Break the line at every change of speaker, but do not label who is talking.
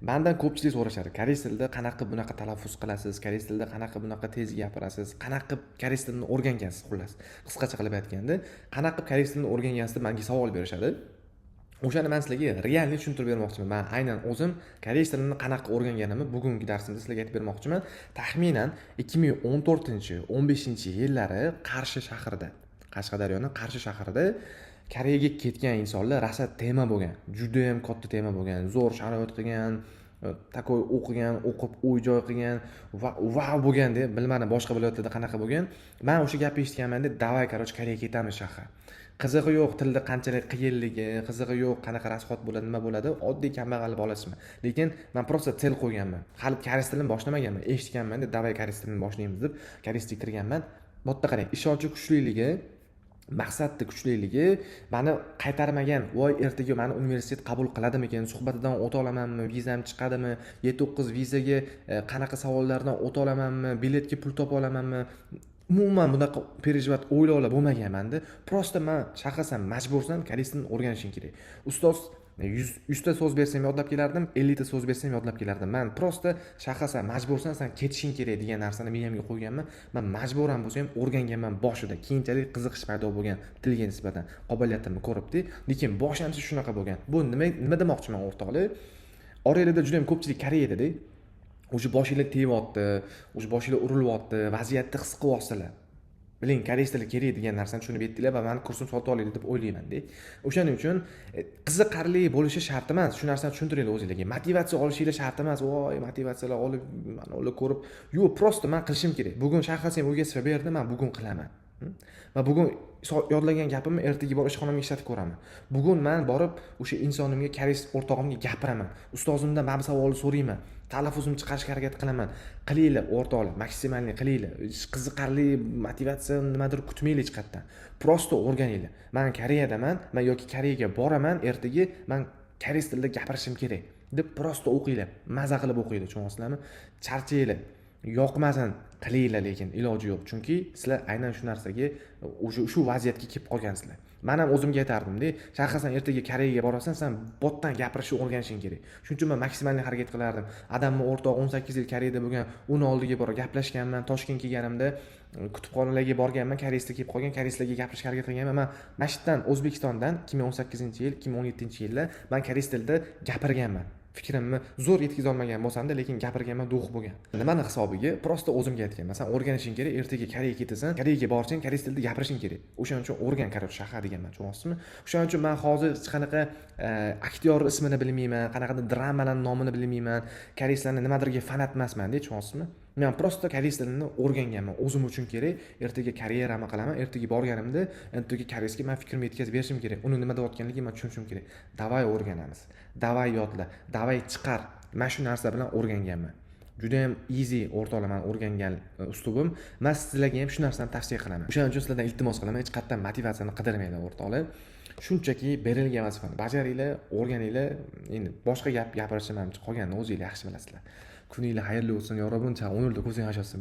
Mandan ko'pchilik so'rashadi: koreys tilida qanaqa qilib bunaqa talaffuz qilasiz, koreys tilida qanaqa qilib bunaqa tez gapirasiz, qanaqa qilib koreys tilini o'rgangansiz? Xullas, qisqacha qilib aytganda, qanaqa qilib koreys tilini o'rgangansiz deb manga savol berishadi. O'shani man sizlarga реальный tushuntirib bermoqchiman. Man aynan o'zim koreys tilini qanaqa o'rganganimni bugungi darsimda sizlarga aytib bermoqchiman. Taxminan 2014, 15-yillari Qarshi shahrida, Qashqadaryoni Qarshi shahrida Koreyaga ketgan insonlar rosa тема bo'lgan, judayam katta тема bo'lgan. Zo'r sharoit qilgan, такой o'qigan, o'qib uy joy qilgan va vau bo'lganda. Bilmadim, boshqa viloyatlarda qanaqa bo'lgan. Man o'sha gapni eshitganmanda, давай, короче, Koreyaga ketamiz shahar. Qizig'i yo'q tilni qanchalik qiyinligi, qizig'i yo'q qanaqa расход bo'ladi, nima bo'ladi. Oddiy kambag'al bolasiman, lekin man просто цель qo'yganman. Hali koreys tilini boshlamaganman, eshitganmanda, давай koreys tilini boshlaymiz deb koreys tilga kirganman. Bu yerda qarang, ishonchi kuchliligi, maqsadni kuchliligi mani qaytarmagan. Voy, ertaga mani universitet qabul qiladimikin, suhbatidan o'ta olamanmi, vizam chiqadimi, E9 vizaga qanaqa savollardan o'ta olamanmi, biletga pul topa olamanmi, umuman bunaqa переживать, o'ylovlar bo'lmagan manda. Просто man shaxsan majbursan, koreys tilini o'rganishing kerak. Ustoz 100 ta so'z bersam, yodlab kelardim, 50 ta so'z bersam, yodlab kelardim. Man просто shaxsan majbursan, san ketishing kerak degan narsani miyamga qo'yganman. Man majburan bo'lsa ham o'rganganman boshida. Keyinchalik qiziqish paydo bo'lgan tilga nisbatan, qobiliyatimni ko'ribdi, lekin boshlanishi shunaqa bo'lgan. Bu nima demoqchiman, o'rtoqlar? Oranglarda juda yam ko'pchilik Koreyadada уже boshinglar tegyapti, уже boshinglar urilyapti, vaziyatni his qilyapsizlar. Biling, koreys tili kerak degan narsani tushunib yetdinglar va mani kursim sotib olinglar deb o'ylaymanda. O'shaning uchun qiziqarli bo'lishi shart emas, shu narsani tushuntiringlar o'zinglarga. Motivatsiya olishinglar shart emas. Voy, motivatsiyalar olib, mana ular ko'rib, yo'q, просто man qilishim kerak bugun. Shaxsan o'rgatsa berdi, man bugun qilaman. Man bugun yodlagan gapimni ertaga borib ishxonamga ishlatib ko'raman. Bugun man borib o'sha insonimga, koreys o'rtog'imga gapiraman, ustozimdan mana bu savolni so'rayman, talaffuzimni chiqarishga harakat qilaman. Qilinglar, o'rtoqlar, максимальный qilinglar. Qiziqarli motivatsiya, nimadir kutmanglar hech qayerdan, просто o'rganinglar. Man Koreyadaman man yoki Koreyaga boraman ertaga, man koreys tilida gapirishim kerak deb просто o'qinglar, maza qilib o'qinglar, tushunyapsizlarmi? Charchanglar, yoqmasin, qilinglar, lekin iloji yo'q, chunki sizlar aynan shu narsaga, уже shu vaziyatga kelib qolgansizlar. Man ham o'zimga aytardimda: shaxsan ertaga Koreyaga borasan, san botdan gapirishni o'rganishing kerak. Shuning uchun man максимальный harakat qilardim. Adamni o'rtog'i 18 yil Koreyada bo'lgan, uni oldiga borib gaplashganman. Toshkentga kelganimda kutubxonalarga borganman, koreyslar kelib qolgan, koreyslarga gapirishga harakat qilganman. Man mana shu yerdan, O'zbekistondan 2018-yil, 2017-yilda man koreys tilida gapirganman. Fikrimni zo'r yetkazolmagan bo'lsamda, lekin gapirganman, дух bo'lgan. Nimani hisobiga? Просто o'zimga aytganman: san o'rganishing kerak, ertaga Koreyaga ketasan, Koreyaga borsang, koreys tilida gapirishing kerak, o'shaning uchun o'rgan, короче, shaha deganman, tushunyapsizmi? O'shaning uchun man hozir hech qanaqa aktyor ismini bilmayman, qanaqadir dramalarni nomini bilmayman, koreyslarni nimadirga фанат emasmanda, tushunyapsizmi? Man просто koreys tilini o'rganganman, o'zim uchun kerak. Ertaga karyeramni qilaman, ertaga borganimda ertaga koreysga man fikrimni yetkazib berishim kerak, uni nima deyotganligini man tushunishim kerak. Давай o'rganamiz, давай yodla, давай chiqar. Man shu narsa bilan o'rganganman. Judayam easy, o'rtoqlar, man o'rgangan uslubim. Man sizlarga ham shu narsani tavsiya qilaman. O'shaning uchun sizlardan iltimos qilaman, hech qayerdan motivatsiyani qidirmanglar, o'rtoqlar. Shunchaki berilgan vazifani bajaringlar, o'rganinglar. Endi boshqa gap gapirishim, manimcha, qolganini o'zinglar yaxshi bilasizlar. Kuninglar xayrli o'tsin. Yorobun, 10 ko'zing ochsin.